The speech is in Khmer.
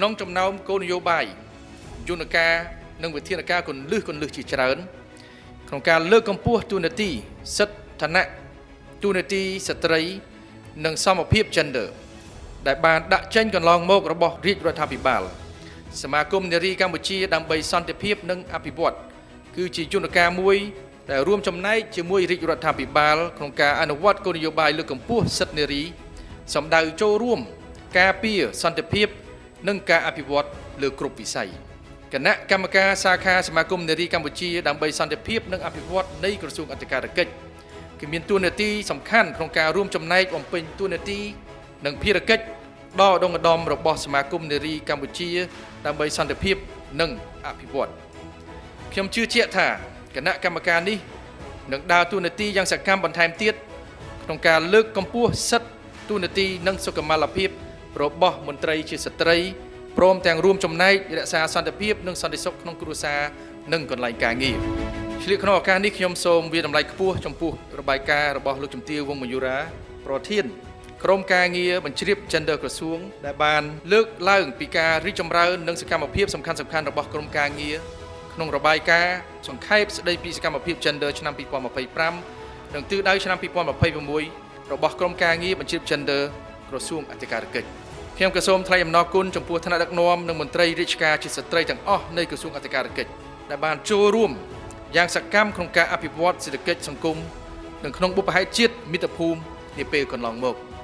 ក្នុងចំណោមគោលនយោបាយយន្តការនិងវិធានការគន្លឹះគន្លឹះជាច្រើនក្នុងការលើកកម្ពស់តួនាទីសិទ្ធិឋានៈតួនាទីស្ត្រីនិងសមភាព gender ដែលបានដាក់ចេញកន្លងមករបស់រាជរដ្ឋាភិបាលសមាគមនារីកម្ពុជាដើម្បីសន្តិភាពនិងអភិវឌ្ឍគឺជាយន្តការមួយដែលរួមចំណែកជាមួយរាជរដ្ឋាភិបាលក្នុងការអនុវត្តគោលនយោបាយលើកកម្ពស់សិទ្ធិនារីសម្ដៅចូលរួមការពារសន្តិភាពនិងការអភិវឌ្ឍលើគ្រប់វិស័យគណៈកម្មការសាខាសមាគមនារីកម្ពុជាដើម្បីសន្តិភាពនិងអភិវឌ្ឍនៃក្រសួងអធិការកិច្ចគឺមានតួនាទីសំខាន់ក្នុងការរួមចំណែកបំពេញតួនាទីនិងភារកិច្ចដ៏ឧត្តុង្គឧត្តមរបស់សមាគមនារីកម្ពុជាដើម្បីសន្តិភាពនិងអភិវឌ្ឍខ្ញុំជឿជាក់ថាគណៈកម្មការនេះនឹងដើរតួនាទីយ៉ាងសកម្មបន្ថែមទៀតក្នុងការលើកកម្ពស់សិទ្ធិតួនាទីនិងសុខុមាលភាពរបស់មន្ត្រីជាស្ត្រីព្រមទាំងរួមចំណែករក្សាសន្តិភាពនិងសន្តិសុខក្នុងគ្រួសារនិងកន្លែងការងារឆ្លៀតក្នុងឱកាសនេះខ្ញុំសូមវាយតម្លៃខ្ពស់ចំពោះរបាយការណ៍របស់លោកជំទាវវង្សមយុរាប្រធានក្រុមការងារបញ្ជ្រាប Gender ក្រសួងដែលបានលើកឡើងពីការរីកចម្រើននិងសកម្មភាពសំខាន់ៗរបស់ក្រុមការងារក្នុងរបាយការណ៍សង្ខេបស្ដីពីសកម្មភាព Gender ឆ្នាំ2025និងទិសដៅឆ្នាំ2026របស់ក្រុមការងារបញ្ជ្រាប Gender ក្រសួងអធិការកិច្ចខ្ញុំក៏សូមថ្លែងអំណរគុណចំពោះថ្នាក់ដឹកនាំនិងមន្ត្រីរាជការជាស្ត្រីទាំងអស់នៃក្រសួងអធិការកិច្ចដែលបានចូលរួមយ៉ាងសកម្មក្នុងការអភិវឌ្ឍសេដ្ឋកិច្ចសង្គមនិងក្នុងបុព្វហេតុជាតិមាតុភូមិនាពេលកន្លងមក។